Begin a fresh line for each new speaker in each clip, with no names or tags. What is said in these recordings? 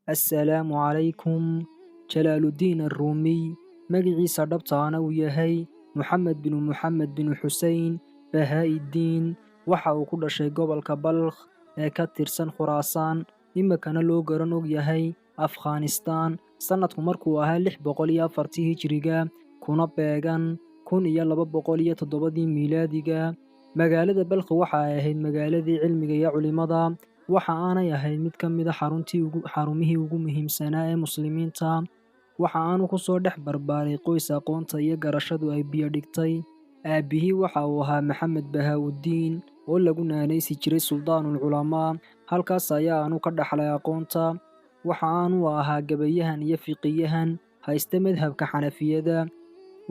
Assalaamu calaykum. Jalaaludiin Arruumiy, magiciisa dhabtaana uu yahay Moxamed binu Moxamed binu Xusein Bahaa'idiin, waxa uu ku dhashay gobolka Balkh ee ka tirsan Khuraasaan, iminkana loo garan og yahay Afghanistaan, sannadku markuu ahaa 604-tii hijriga, kuna beegan 1207-dii miilaadiga. Magaalada Balkhi waxa ay ahayd magaaladii cilmiga iyo culimada, waxa aanay ahayd mid ka mid a xarumihii ugu muhiimsanaa ee muslimiinta. Waxa aanu ku soo dhex barbaaray qoys aqoonta iyo garashadu ay biyo dhigtay. Aabbihii waxa uu ahaa Maxamed Bahaa'udiin oo lagu naanaysi jiray Suldaanul Culamaa, halkaas ayaa aanu ka dhaxlay aqoonta. Waxa aanu ahaa gabayahan iyo fiqiyahan haysta madhabka Xanafiyada.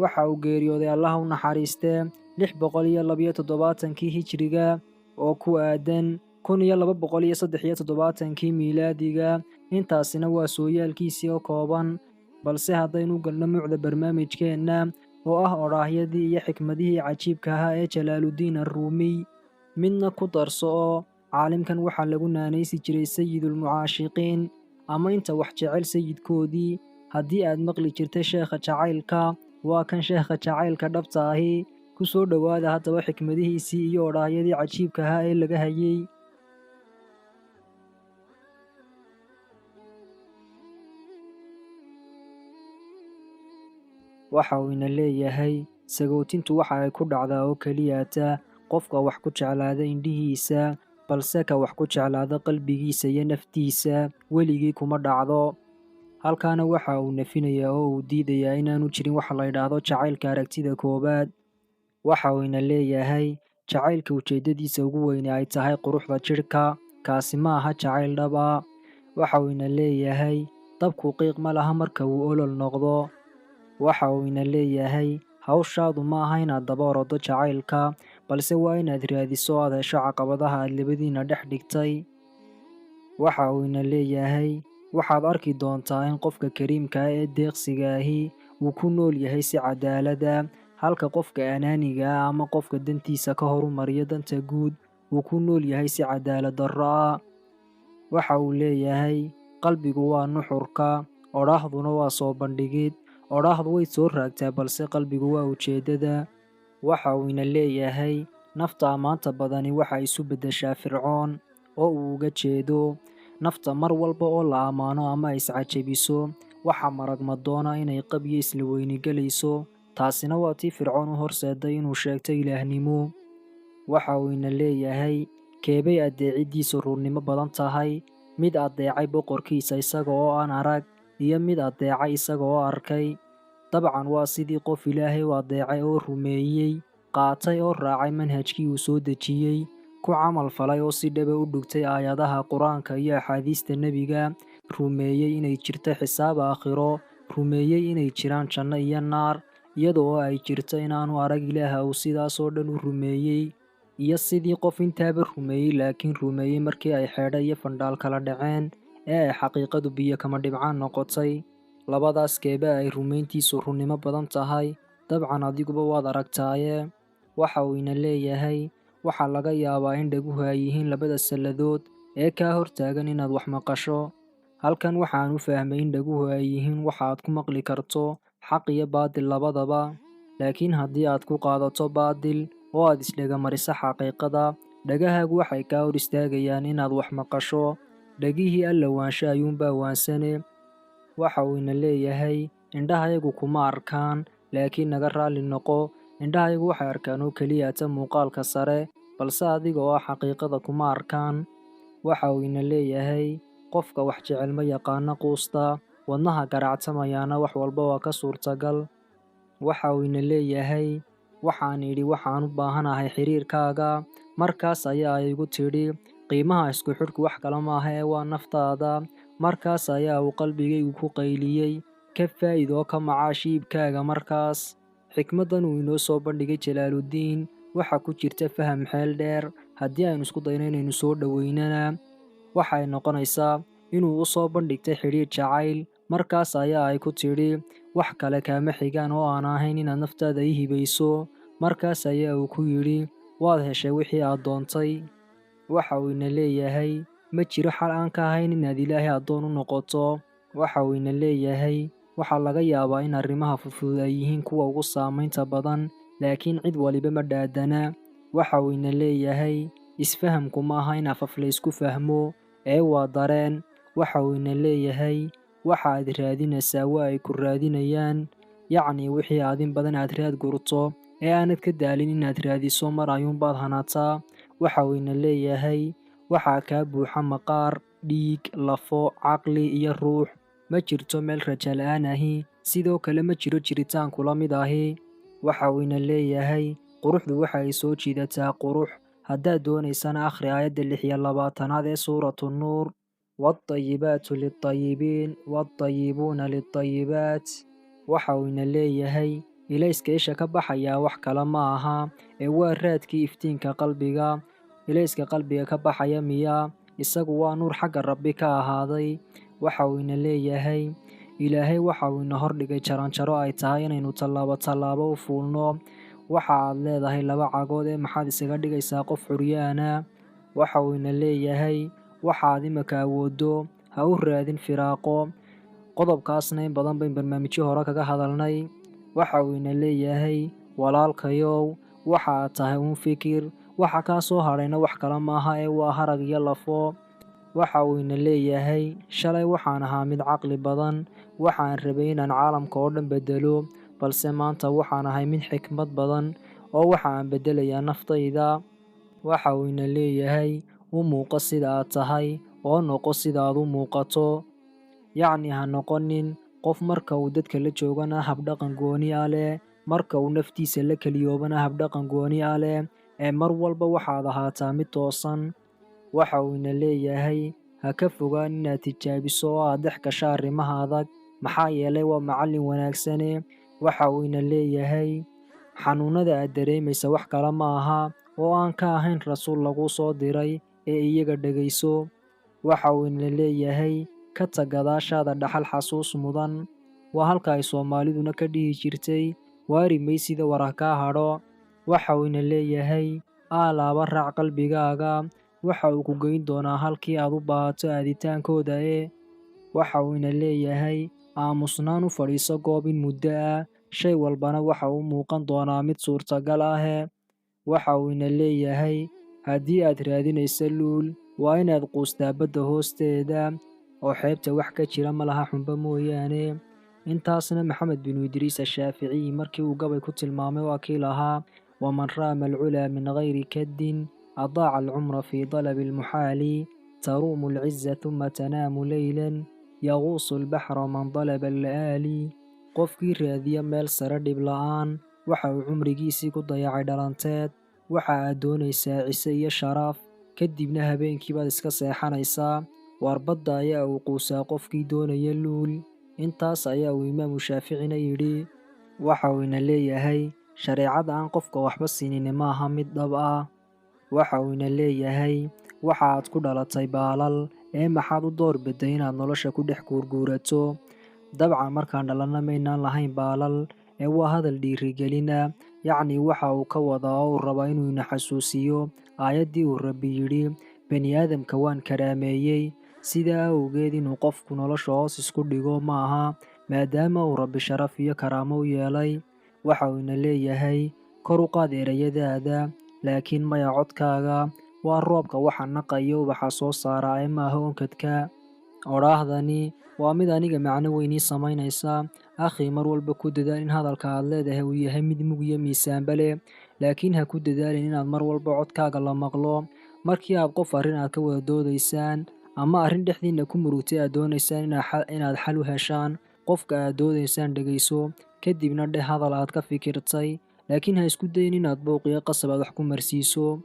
Waxa uu geeriyooday, Allaha u naxariistee, 672-kii hijriga oo ku aadan 1273-kii miilaadiga. Intaasina waa sooyaalkiisii oo kooban, balse haddaynu galno mucda barnaamijkeenna oo ah odhaahyadii iyo xikmadihii cajiibka ahaa ee Jalaaludiin Arruumiy. Midna ku darso oo caalimkan waxaa lagu naanaysi jiray Sayidulmucaashiqiin, ama inta wax jecel sayidkoodii. Haddii aad maqli jirtay sheekha jacaylka, waa kan sheekha jacaylka dhabta ahi. Ku soo dhowaada haddaba xikmadihiisii iyo odhaahyadii cajiibka ahaa ee laga hayey. Waxa uu ina leeyahay: sagootintu waxa ay ku dhacdaa oo keliyata qofka wax ku jeclaada indhihiisa, balse ka wax ku jeclaada qalbigiisa iyo naftiisa weligii kuma dhacdo. Halkaana waxa uu nafinayaa oo uu diidayaa inaanu jirin waxa la yidhaahdo jacaylka aragtida koowaad. Waxa uu ina leeyahay: jacaylka ujeeddadiisa ugu weyne ay tahay quruxda jidhka, kaasi ma aha jacayl dhaba. Waxa uu ina leeyahay: dabku qiiq ma laha marka uu olol noqdo. Waxa uu ina leeyahay: hawshaadu ma aha inaad daba orodo jacaylka, balse waa inaad raadiso oo aad hesho caqabadaha aad labadiinna dhex dhigtay. Waxa uu ina leeyahay: waxaad arki doontaa in qofka kariimka ah ee deeqsiga ahi uu ku nool yahay si cadaalada, halka qofka anaaniga ah ama qofka dantiisa ka horumariya danta guud uu ku nool yahay si cadaalad darro ah. Waxa uu leeyahay: qalbigu waa nuxurka, odhaahduna waa soo bandhigid. Odhaahdu way soo raagtaa, balse qalbigu waa ujeeddada. Waxa uu ina leeyahay: nafta ammaanta badani waxa isu beddeshaa Fircoon, oo uu uga jeedo nafta mar walba oo la ammaano ama iscajabiso, waxa maragmadoona inay qabyo isla weyni gelayso. Taasina waa tii Fircoon u horseeday inuu sheegto ilaahnimo. Waxa uu ina leeyahay: keebay addeeciddiisu ruurnimo badan tahay, mid addeecay boqorkiisa isaga oo aan arag iyo mid addeecay isaga oo arkay? Dabcan waa sidii qof Ilaahay u addeecay oo rumeeyey, qaatay oo raacay manhajkii uu soo dejiyey, ku camal falay oo si dhaba u dhugtay aayadaha Qur-aanka iyo axaadiista nebiga, rumeeyey inay jirto xisaab aakhiro, rumeeyey inay jiraan janno iyo naar, iyada oo ay jirto inaanu arag Ilaaha uu sidaasoo dhan u rumeeyey, iyo sidii qof intaaba rumeeyey laakiin rumeeyey markii ay xeedho iyo fandhaal kala dhaceen ee ay xaqiiqadu biyo kama dhibcaan noqotay. Labadaas keeba ay rumayntiisu runnimo badan tahay? Dabcan adiguba waad aragtaaye. Waxa uu ina leeyahay: waxaa laga yaabaa in dhaguhu ay yihiin labada salladood ee kaa hortaagan inaad wax maqasho. Halkan waxaan u fahmay in dhaguhu ay yihiin waxa aad ku maqli karto xaq iyo baadil labadaba, laakiin haddii aad ku qaadato baadil oo aad isdhegamariso xaqiiqada, dhagahaagu waxay kaa hor istaagayaan inaad wax maqasho. Dhagihii alla waansho ayuunbaa waansane. Waxa uu ina leeyahay: indhahayagu kuma arkaan, laakiin naga raalli noqo, indhahayagu waxay arkaan oo keliya ta muuqaalka sare, balse adiga oo ah xaqiiqada kuma arkaan. Waxa uu ina leeyahay: qofka wax jecel ma yaqaano quusta, wadnaha garaactamayaana wax walba waa ka suurtagal. Waxa uu ina leeyahay: waxaan idhi waxaan u baahanahay xiriirkaaga, markaas ayaa igu tidhi qiimaha isku xidhku wax kale maaha ee waa naftaada. Markaas ayaa uu qalbigaygu ku qayliyey, ka faa'iid oo ka macaash iibkaaga. Markaas xikmaddan uu inoo soo bandhigay Jalaaludiin waxaa ku jirta faham xeel dheer. Haddii aynu isku dayno inaynu soo dhoweynana, waxay noqonaysaa inuu u soo bandhigtay xidhiidh jacayl, markaas ayaa ay ku tidhi wax kale kaama xigaan oo aan ahayn inaad naftaada ii hibayso. Markaas ayaa uu ku yidhi waad heshay wixii aad doontay. Waxa uu ina leeyahay: Ma jiro xal aan ka ahayn inaad Ilaahay addoon u noqoto. Waxa uu ina leeyahay, waxaa laga yaabaa in arrimaha fudfudud ay yihiin kuwa ugu saamaynta badan, laakiin cid waliba ma dhaadana. Waxa uu ina leeyahay, isfahamku ma aha in afaf la isku fahmo, ee waa dareen. Waxa uu ina leeyahay, waxa aad raadinaysaa waa ay ku raadinayaan. Yacni wixii aad in badan aad raad gurto ee aanad ka daalin inaad raadiso, mar ayuunbaad hanataa. Waxa uu ina leeyahay, waxaa kaa buuxa maqaar, dhiig, lafo, caqli iyo ruux. Ma jirto meel rajo la'aan ahi, sidoo kale ma jiro jiritaan kula mid ahi. Waxa uu ina leeyahay, quruxdu waxa ay soo jiidataa qurux. Haddaad doonaysana akhri aayadda 26aad ee Suuratu Nuur. Waatayibaatu liltayibiin waatayibuuna liltayibaat. Waxa uu ina leeyahay, ilayska isha ka baxayaa wax kale ma aha ee waa raadkii iftiinka qalbiga. Ilayska qalbiga ka baxaya miyaa? Isagu waa nuur xagga Rabbi ka ahaaday. Waxa uu ina leeyahay, Ilaahay waxa uu ina hordhigay jaranjaro ay tahay inaynu tallaabo tallaabo u fuulno. Waxa aad leedahay laba cagood ee maxaad isaga dhigaysaa qof curyaana? Waxa uu ina leeyahay, waxaad imika awooddo ha u raadin firaaqo. Qodobkaasna in badan bayn barnaamijyo hore kaga hadalnay. Waxa uu ina leeyahay, walaalkayow, waxa aad tahay uun fikir, waxa kaa soo hadhayna wax kale maaha ee waa harag iyo lafo. Waxa uu ina leeyahay, shalay waxaan ahaa mid caqli badan, waxaan rabay inaan caalamka oo dhan beddelo, balse maanta waxaan ahay mid xikmad badan oo waxa aan beddelayaa naftayda. Waxa uu ina leeyahay, u muuqo sida aad tahay oo noqo sida aad u muuqato. Yacni ha noqonin qof marka uu dadka la joogana habdhaqan gooni ah leh, marka uu naftiisa la keliyoobana habdhaqan gooni ah leh, ee mar walba waxaad ahaataa mid toosan. Waxa uu ina leeyahay, ha ka fogaan inaad tijaabiso oo aad dhex gasho arrimaha adag, maxaa yeelay waa macallin wanaagsane. Waxa uu ina leeyahay, xanuunada aad dareemaysa wax kale ma aha oo aan ka ahayn rasuul laguu soo diray ee iyaga dhegayso. Waxa uu ina leeyahay, ka tag gadaashaada dhaxal xasuus mudan. Waa halka ay Soomaaliduna ka dhihi jirtay, waari maysida war ha kaa hadho. Waxa uu ina leeyahay, aalaaba raac qalbigaaga, waxa uu ku geyn doonaa halkii aad u baahato aaditaankooda ee. Waxa uu ina leeyahay, aamusnaan u fadhiiso goob in muddo ah, shay walbana waxa uu muuqan doonaa mid suurtagal ahe. Waxa uu ina leeyahay, haddii aad raadinayso luul, waa inaad quustaa badda hoosteeda, oo xeebta wax ka jira ma laha xumbo mooyaane. Intaasna Maxamed binu Idriis Ashaaficiyi markii uu gabay ku tilmaamay waa kii lahaa, waman raama alculaa min gayri kaddin adaaca alcumra fii dalabi almuxaali, taruumu alciza huma tanaamu leylan, yaquusu albaxra man dalaba alla'aali. Qofkii raadiya meel sare dhib la'aan, waxa uu cumrigiisii ku dayacay dhalanteed. Waxa aad doonaysaa cise iyo sharaaf, kadibna habeenkii baad iska seexanaysaa. Waar badda ayaa uu quusaa qofkii doonaya luul. Intaas ayaa uu Imaamu Shaaficina yidhi. Waxa uu ina leeyahay, shareecada aan qofka waxba siinin maaha mid dhab ah. Waxa uu ina leeyahay, waxa aad ku dhalatay baalal ee maxaad u doorbiday inaad nolosha ku dhex guurguurato? Dabcan markaan dhalanna maynaan lahayn baalal, ee waa hadal dhiirigelina. Yacni waxa uu ka wadaa oo uu rabaa inuu ina xasuusiyo aayaddii uu Rabbi yidhi, bani aadamka waan karaameeyey. Sidaa awgeed inuu qofku nolosha hoos isku dhigo ma aha, maadaama uu Rabbi sharaf iyo karaamo u yeelay. Waxa uu ina leeyahay, kor u qaad erayadaada, laakiin maya codkaaga. Waa roobka waxa naqaya ubaxa soo saara ee maaha onkadka. Odhaahdani waa mid aniga macno weyn ii samaynaysa. Akhi, mar walba ku dadaal in hadalka aad leedahay uu yahay mid mug iyo miisaanba leh, laakiin ha ku dadaalin inaad mar walba codkaaga la maqlo. Markii aad qof arrin aad ka wada doodaysaan ama arrin dhexdiinna ku murugtay aad doonaysaan inaad xal u heshaan, qofka aad doodaysaan dhegayso, kadibna dheh hadal aad ka fikirtay, laakiin ha isku dayin inaad buuq iyo qasab aad wax ku marsiiso.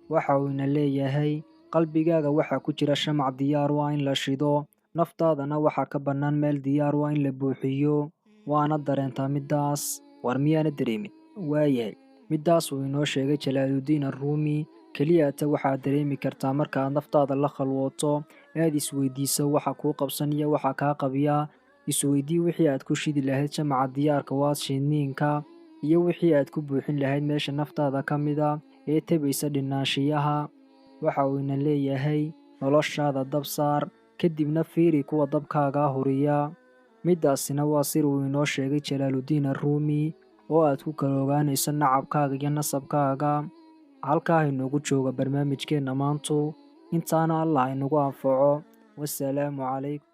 Waxa uu ina leeyahay, qalbigaaga waxaa ku jira shamac diyaar u ah in la shido, naftaadana waxaa ka bannaan meel diyaar u ah in la buuxiyo. Waana dareentaa middaas? War miyaana dareemin? Waayahay, middaas uu inoo sheegay Jalaaludiin Arruumi. Keliya ta waxaad dareemi kartaa marka aad naftaada la khalwooto ee aad isweydiiso waxa kuu qabsan iyo waxa kaa qabiya. Isweydii wixii aad ku shidi lahayd shamaca diyaarka waad shidniinka, iyo wixii aad ku buuxin lahayd meesha naftaada ka mida ee tabaysa dhinaanshiyaha. Waxa uu ina leeyahay, Noloshaada dab saar, kadibna fiiri kuwa dabkaagaa huriya. Middaasina waa sir uu inoo sheegay Jalaaludiin Arruumi oo aad ku kala ogaanayso nacabkaaga iyo nasabkaaga. Halkaa inoogu jooga barnaamijkeenna maantu. Intaana Allah inagu anfaco. Wasalaamu calaykum.